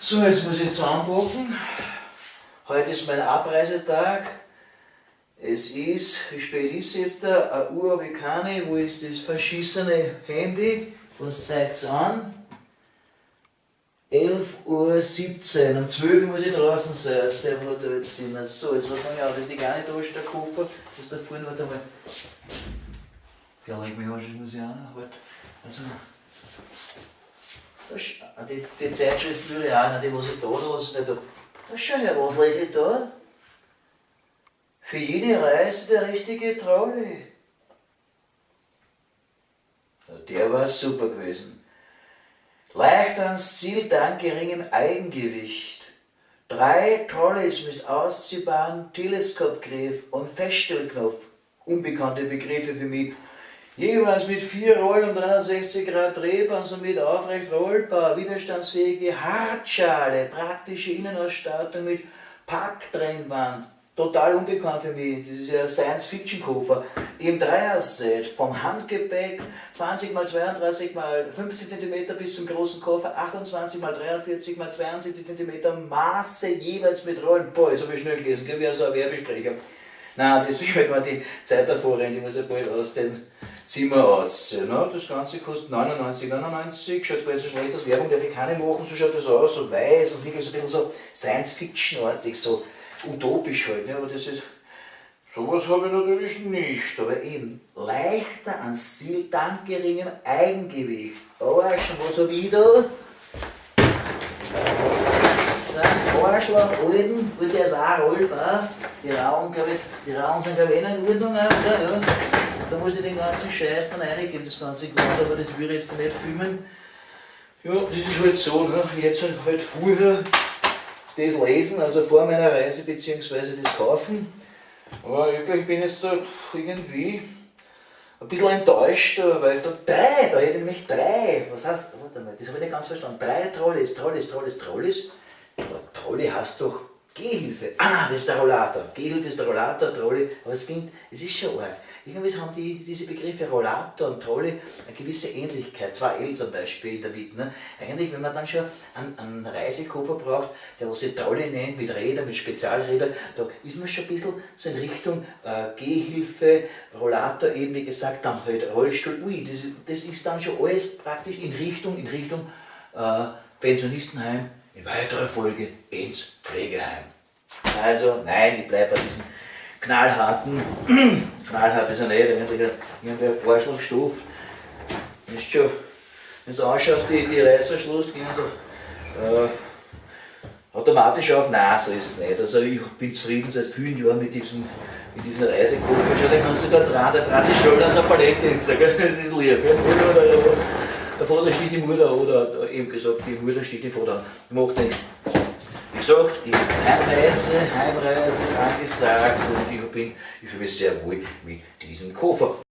So, jetzt muss ich zusammenpacken. Heute ist mein Abreisetag. Es ist, wie spät ist es jetzt da? Eine Uhr habe ich keine. Wo ist das verschissene Handy? Was zeigt's an? 11:17 Uhr. Um 12 Uhr muss ich draußen sein, aus dem Hotelzimmer. So, jetzt was fange ich an? Das ist die kleine Tasche, der Koffer. Was da vorne, warte mal. Der legt mich an, muss ich auch noch. Warte. Also, das, die Zeitschrift will ich auch nicht, die lasse ich da, da lasse ich nicht da. Da schau her, was lese ich da? Für jede Reise der richtige Trolley. Der war super gewesen. Leicht ans Ziel dank geringem Eigengewicht. 3 Trolleys mit ausziehbaren Teleskopgriff und Feststellknopf. Unbekannte Begriffe für mich. Jeweils mit 4 Rollen und 360 Grad drehbar und somit aufrecht rollbar, widerstandsfähige Hartschale, praktische Innenausstattung mit Packtrennwand. Total unbekannt für mich, das ist ja ein Science-Fiction-Koffer. Im Dreier-Set, vom Handgepäck 20 mal 32 mal 15 Zentimeter bis zum großen Koffer 28 mal 43 mal 72 Zentimeter Maße jeweils mit Rollen. Boah, jetzt hab ich schnell gelesen, gell, wie so ein Werbesprecher. Nein, deswegen, weil man die Zeit davor rennt, ich muss ja bald aus dem Zimmer raus. Ne? Das Ganze kostet 99,99, schaut gar nicht so schlecht aus, Werbung darf ich keine machen, so schaut das aus, so weiß und wirklich so ein bisschen so Science-Fiction-artig, so utopisch halt, ne? Aber das ist, sowas habe ich natürlich nicht, aber eben leichter ans Ziel dank geringem Eigengewicht. Arsch, und was hab ich da? Arschloch, Alten, weil der ist auch rollbar. Die Rauen, glaub ich, die Rauen sind, glaub ich, eh in Ordnung, auch, oder? Ja. Da muss ich den ganzen Scheiß dann reingeben, das ganze Gewand, aber das würde ich jetzt nicht filmen. Ja, das ist halt so, ne? Jetzt halt früher das lesen, also vor meiner Reise beziehungsweise das kaufen. Aber ich bin jetzt da irgendwie ein bisschen enttäuscht, weil ich da 3, da hätte ich nämlich 3, was heißt, warte mal, das habe ich nicht ganz verstanden, 3 Trolleys, Trolleys, Trolleys, Trolleys. Aber Trolley heißt doch Gehhilfe. Ah, das ist der Rollator. Gehhilfe ist der Rollator, Trolley, aber es klingt, es ist schon arg. Irgendwie haben diese Begriffe Rollator und Trolley eine gewisse Ähnlichkeit, 2 L zum Beispiel in der Mitte. Ne? Eigentlich, wenn man dann schon einen Reisekoffer braucht, der was sich Trolley nennt, mit Rädern, mit Spezialrädern, da ist man schon ein bisschen so in Richtung Gehhilfe, Rollator eben, wie gesagt, dann halt Rollstuhl, ui, das ist dann schon alles praktisch in Richtung Pensionistenheim, in weiterer Folge ins Pflegeheim. Also, nein, ich bleib bei diesem knallharten, knallhart ist er nicht, irgendwie ein Arschlochstoff. Ist schon, wenn du anschaust, die Reißverschluss gehen so automatisch auf. Nein, so ist es nicht. Also ich bin zufrieden seit vielen Jahren mit diesem Reisekoffer. Schau, den kannst du da dran, der dreht sich schnell an so eine Palette hin, gell? Das ist lieb, gell? Der Vater steht die Mutter, oder eben gesagt, die Mutter steht im Vater. Ich mach den. Wie gesagt, die Heimreise ist angesagt und ich fühle mich sehr wohl mit diesem Koffer.